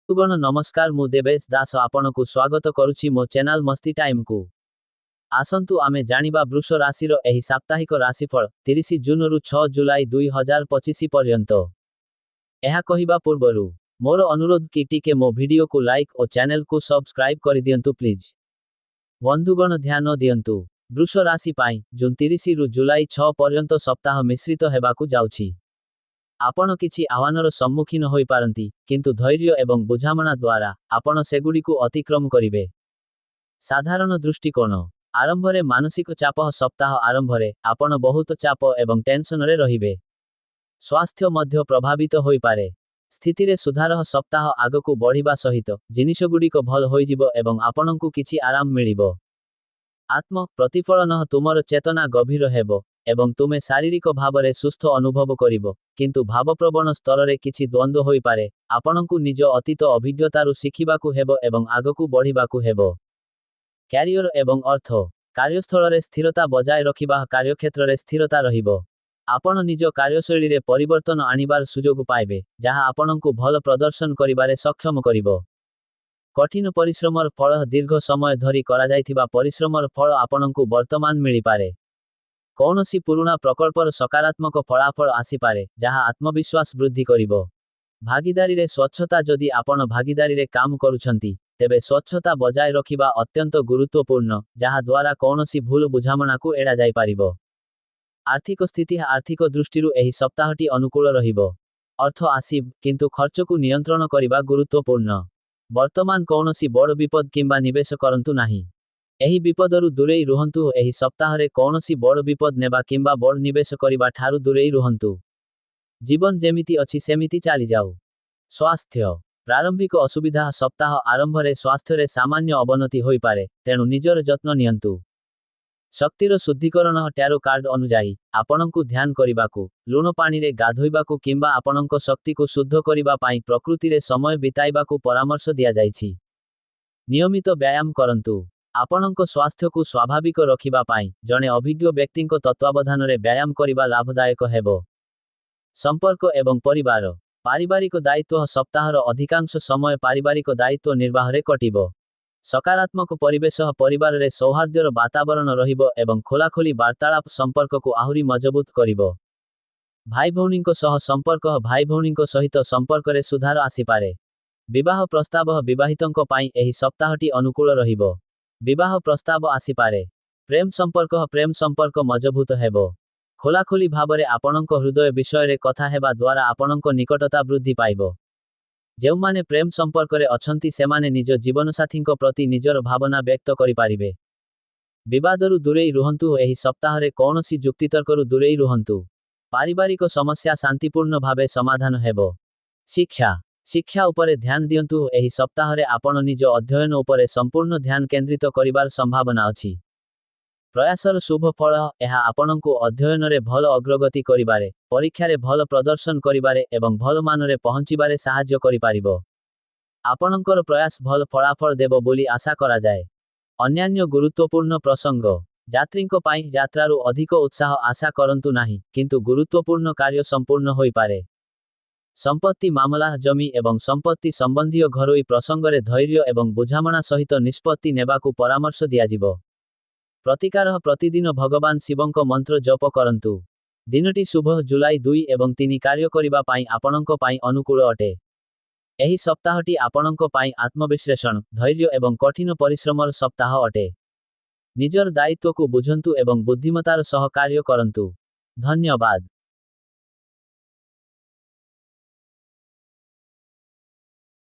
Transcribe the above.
ବନ୍ଧୁଗଣ ନମସ୍କାର, ମୁଁ ଦେବେଶ ଦାସ ଆପଣଙ୍କୁ ସ୍ୱାଗତ କରୁଛି ମୋ ଚ୍ୟାନେଲ ମସ୍ତି ଟାଇମକୁ। ଆସନ୍ତୁ ଆମେ ଜାଣିବା ବୃଷ ରାଶିର ଏହି ସାପ୍ତାହିକ ରାଶିଫଳ 30 ଜୁନରୁ 6 ଜୁଲାଇ 2025 ପର୍ଯ୍ୟନ୍ତ। ଏହା କହିବା ପୂର୍ବରୁ ମୋର ଅନୁରୋଧ କି ଟିକେ ମୋ ଭିଡିଓକୁ ଲାଇକ୍ ଓ ଚ୍ୟାନେଲକୁ ସବସ୍କ୍ରାଇବ କରିଦିଅନ୍ତୁ ପ୍ଲିଜ। ବନ୍ଧୁଗଣ, ଧ୍ୟାନ ଦିଅନ୍ତୁ, ବୃଷ ରାଶି ପାଇଁ ଜୁନ 30ରୁ ଜୁଲାଇ 6 ପର୍ଯ୍ୟନ୍ତ ସପ୍ତାହ ମିଶ୍ରିତ ହେବାକୁ ଯାଉଛି। ଆପଣ କିଛି ଆହ୍ୱାନର ସମ୍ମୁଖୀନ ହୋଇପାରନ୍ତି, କିନ୍ତୁ ଧୈର୍ଯ୍ୟ ଏବଂ ବୁଝାମଣା ଦ୍ୱାରା ଆପଣ ସେଗୁଡ଼ିକୁ ଅତିକ୍ରମ କରିବେ। ସାଧାରଣ ଦୃଷ୍ଟିକୋଣ। ଆରମ୍ଭରେ ମାନସିକ ଚାପ। ସପ୍ତାହ ଆରମ୍ଭରେ ଆପଣ ବହୁତ ଚାପ ଏବଂ ଟେନସନରେ ରହିବେ। ସ୍ୱାସ୍ଥ୍ୟ ମଧ୍ୟ ପ୍ରଭାବିତ ହୋଇପାରେ। ସ୍ଥିତିରେ ସୁଧାର। ସପ୍ତାହ ଆଗକୁ ବଢ଼ିବା ସହିତ ଜିନିଷଗୁଡ଼ିକ ଭଲ ହୋଇଯିବ ଏବଂ ଆପଣଙ୍କୁ କିଛି ଆରାମ ମିଳିବ। ଆତ୍ମ ପ୍ରତିଫଳନ। ତୁମର ଚେତନା ଗଭୀର ହେବ ଏବଂ ତୁମେ ଶାରୀରିକ ଭାବରେ ସୁସ୍ଥ ଅନୁଭବ କରିବ, କିନ୍ତୁ ଭାବପ୍ରବଣ ସ୍ତରରେ କିଛି ଦ୍ୱନ୍ଦ୍ୱ ହୋଇପାରେ। ଆପଣଙ୍କୁ ନିଜ ଅତୀତ ଅଭିଜ୍ଞତାରୁ ଶିଖିବାକୁ ହେବ ଏବଂ ଆଗକୁ ବଢ଼ିବାକୁ ହେବ। କ୍ୟାରିୟର ଏବଂ ଅର୍ଥ। କାର୍ଯ୍ୟସ୍ଥଳରେ ସ୍ଥିରତା ବଜାୟ ରଖିବା। କାର୍ଯ୍ୟକ୍ଷେତ୍ରରେ ସ୍ଥିରତା ରହିବ। ଆପଣ ନିଜ କାର୍ଯ୍ୟଶୈଳୀରେ ପରିବର୍ତ୍ତନ ଆଣିବାର ସୁଯୋଗ ପାଇବେ, ଯାହା ଆପଣଙ୍କୁ ଭଲ ପ୍ରଦର୍ଶନ କରିବାରେ ସକ୍ଷମ କରିବ। କଠିନ ପରିଶ୍ରମର ଫଳ। ଦୀର୍ଘ ସମୟ ଧରି କରାଯାଇଥିବା ପରିଶ୍ରମର ଫଳ ଆପଣଙ୍କୁ ବର୍ତ୍ତମାନ ମିଳିପାରେ। କୌଣସି ପୁରୁଣା ପ୍ରକଳ୍ପର ସକାରାତ୍ମକ ଫଳାଫଳ ଆସିପାରେ, ଯାହା ଆତ୍ମବିଶ୍ୱାସ ବୃଦ୍ଧି କରିବ। ଭାଗିଦାରୀରେ ସ୍ୱଚ୍ଛତା। ଯଦି ଆପଣ ଭାଗିଦାରୀରେ କାମ କରୁଛନ୍ତି, ତେବେ ସ୍ୱଚ୍ଛତା ବଜାୟ ରଖିବା ଅତ୍ୟନ୍ତ ଗୁରୁତ୍ୱପୂର୍ଣ୍ଣ, ଯାହା ଦ୍ୱାରା କୌଣସି ଭୁଲ ବୁଝାମଣାକୁ ଏଡ଼ାଯାଇପାରିବ। ଆର୍ଥିକ ସ୍ଥିତି। ଆର୍ଥିକ ଦୃଷ୍ଟିରୁ ଏହି ସପ୍ତାହଟି ଅନୁକୂଳ ରହିବ। ଅର୍ଥ ଆସିବ, କିନ୍ତୁ ଖର୍ଚ୍ଚକୁ ନିୟନ୍ତ୍ରଣ କରିବା ଗୁରୁତ୍ୱପୂର୍ଣ୍ଣ। ବର୍ତ୍ତମାନ କୌଣସି ବଡ଼ ବିପଦ କିମ୍ବା ନିବେଶ କରନ୍ତୁ ନାହିଁ। ଏହି ବିପଦରୁ ଦୂରେଇ ରୁହନ୍ତୁ। ଏହି ସପ୍ତାହରେ କୌଣସି ବଡ଼ ବିପଦ ନେବା କିମ୍ବା ବଡ଼ ନିବେଶ କରିବା ଠାରୁ ଦୂରେଇ ରୁହନ୍ତୁ। ଜୀବନ ଯେମିତି ଅଛି ସେମିତି ଚାଲିଯାଉ। ସ୍ୱାସ୍ଥ୍ୟ। ପ୍ରାରମ୍ଭିକ ଅସୁବିଧା। ସପ୍ତାହ ଆରମ୍ଭରେ ସ୍ୱାସ୍ଥ୍ୟରେ ସାମାନ୍ୟ ଅବନତି ହୋଇପାରେ, ତେଣୁ ନିଜର ଯତ୍ନ ନିଅନ୍ତୁ। ଶକ୍ତିର ଶୁଦ୍ଧିକରଣ। ଟ୍ୟାରୋ କାର୍ଡ ଅନୁଯାୟୀ ଆପଣଙ୍କୁ ଧ୍ୟାନ କରିବାକୁ, ଲୁଣ ପାଣିରେ ଗାଧୋଇବାକୁ କିମ୍ବା ଆପଣଙ୍କ ଶକ୍ତିକୁ ଶୁଦ୍ଧ କରିବା ପାଇଁ ପ୍ରକୃତିରେ ସମୟ ବିତାଇବାକୁ ପରାମର୍ଶ ଦିଆଯାଇଛି। ନିୟମିତ ବ୍ୟାୟାମ କରନ୍ତୁ। ଆପଣଙ୍କ ସ୍ୱାସ୍ଥ୍ୟକୁ ସ୍ୱାଭାବିକ ରଖିବା ପାଇଁ ଜଣେ ଅଭିଜ୍ଞ ବ୍ୟକ୍ତିଙ୍କ ତତ୍ତ୍ୱାବଧାନରେ ବ୍ୟାୟାମ କରିବା ଲାଭଦାୟକ ହେବ। ସମ୍ପର୍କ ଏବଂ ପରିବାର। ପାରିବାରିକ ଦାୟିତ୍ୱ। ସପ୍ତାହର ଅଧିକାଂଶ ସମୟ ପାରିବାରିକ ଦାୟିତ୍ୱ ନିର୍ବାହରେ କଟିବ। ସକାରାତ୍ମକ ପରିବେଶ। ପରିବାରରେ ସୌହାର୍ଦ୍ଦ୍ୟର ବାତାବରଣ ରହିବ ଏବଂ ଖୋଲାଖୋଲି ବାର୍ତ୍ତାଳାପ ସମ୍ପର୍କକୁ ଆହୁରି ମଜବୁତ କରିବ। ଭାଇ ଭଉଣୀଙ୍କ ସହ ସମ୍ପର୍କ। ଭାଇ ଭଉଣୀଙ୍କ ସହିତ ସମ୍ପର୍କରେ ସୁଧାର ଆସିପାରେ। ବିବାହ ପ୍ରସ୍ତାବ। ବିବାହିତଙ୍କ ପାଇଁ ଏହି ସପ୍ତାହଟି ଅନୁକୂଳ ରହିବ। ବିବାହ ପ୍ରସ୍ତାବ ଆସିପାରେ। ପ୍ରେମ ସମ୍ପର୍କ। ପ୍ରେମ ସମ୍ପର୍କ ମଜବୁତ ହେବ। ଖୋଲାଖୋଲି ଭାବରେ ଆପଣଙ୍କ ହୃଦୟ ବିଷୟରେ କଥା ହେବା ଦ୍ୱାରା ଆପଣଙ୍କ ନିକଟତା ବୃଦ୍ଧି ପାଇବ। ଯେଉଁମାନେ ପ୍ରେମ ସମ୍ପର୍କରେ ଅଛନ୍ତି, ସେମାନେ ନିଜ ଜୀବନସାଥୀଙ୍କ ପ୍ରତି ନିଜର ଭାବନା ବ୍ୟକ୍ତ କରିପାରିବେ। ବିବାଦରୁ ଦୂରେଇ ରୁହନ୍ତୁ। ଏହି ସପ୍ତାହରେ କୌଣସି ଯୁକ୍ତିତର୍କରୁ ଦୂରେଇ ରୁହନ୍ତୁ। ପାରିବାରିକ ସମସ୍ୟା ଶାନ୍ତିପୂର୍ଣ୍ଣ ଭାବେ ସମାଧାନ ହେବ। ଶିକ୍ଷା। ଶିକ୍ଷା ଉପରେ ଧ୍ୟାନ ଦିଅନ୍ତୁ। ଏହି ସପ୍ତାହରେ ଆପଣ ନିଜ ଅଧ୍ୟୟନ ଉପରେ ସମ୍ପୂର୍ଣ୍ଣ ଧ୍ୟାନ କେନ୍ଦ୍ରିତ କରିବାର ସମ୍ଭାବନା ଅଛି। ପ୍ରୟାସର ଶୁଭ ଫଳ। ଏହା ଆପଣଙ୍କୁ ଅଧ୍ୟୟନରେ ଭଲ ଅଗ୍ରଗତି କରିବାରେ, ପରୀକ୍ଷାରେ ଭଲ ପ୍ରଦର୍ଶନ କରିବାରେ ଏବଂ ଭଲ ମାନରେ ପହଞ୍ଚିବାରେ ସାହାଯ୍ୟ କରିପାରିବ। ଆପଣଙ୍କର ପ୍ରୟାସ ଭଲ ଫଳାଫଳ ଦେବ ବୋଲି ଆଶା କରାଯାଏ। ଅନ୍ୟାନ୍ୟ ଗୁରୁତ୍ୱପୂର୍ଣ୍ଣ ପ୍ରସଙ୍ଗ। ଯାତ୍ରୀଙ୍କ ପାଇଁ ଯାତ୍ରାରୁ ଅଧିକ ଉତ୍ସାହ ଆଶା କରନ୍ତୁ ନାହିଁ, କିନ୍ତୁ ଗୁରୁତ୍ୱପୂର୍ଣ୍ଣ କାର୍ଯ୍ୟ ସମ୍ପୂର୍ଣ୍ଣ ହୋଇପାରେ। ସମ୍ପତ୍ତି ମାମଲା। ଜମି ଏବଂ ସମ୍ପତ୍ତି ସମ୍ବନ୍ଧୀୟ ଘରୋଇ ପ୍ରସଙ୍ଗରେ ଧୈର୍ଯ୍ୟ ଏବଂ ବୁଝାମଣା ସହିତ ନିଷ୍ପତ୍ତି ନେବାକୁ ପରାମର୍ଶ ଦିଆଯିବ। ପ୍ରତିକାର। ପ୍ରତିଦିନ ଭଗବାନ ଶିବଙ୍କ ମନ୍ତ୍ର ଜପ କରନ୍ତୁ। ଦିନଟି ଶୁଭ। ଜୁଲାଇ 2 ଏବଂ 3 କାର୍ଯ୍ୟ କରିବା ପାଇଁ ଆପଣଙ୍କ ପାଇଁ ଅନୁକୂଳ ଅଟେ। ଏହି ସପ୍ତାହଟି ଆପଣଙ୍କ ପାଇଁ ଆତ୍ମବିଶ୍ଳେଷଣ, ଧୈର୍ଯ୍ୟ ଏବଂ କଠିନ ପରିଶ୍ରମର ସପ୍ତାହ ଅଟେ। ନିଜର ଦାୟିତ୍ୱକୁ ବୁଝନ୍ତୁ ଏବଂ ବୁଦ୍ଧିମତାର ସହ କାର୍ଯ୍ୟ କରନ୍ତୁ। ଧନ୍ୟବାଦ।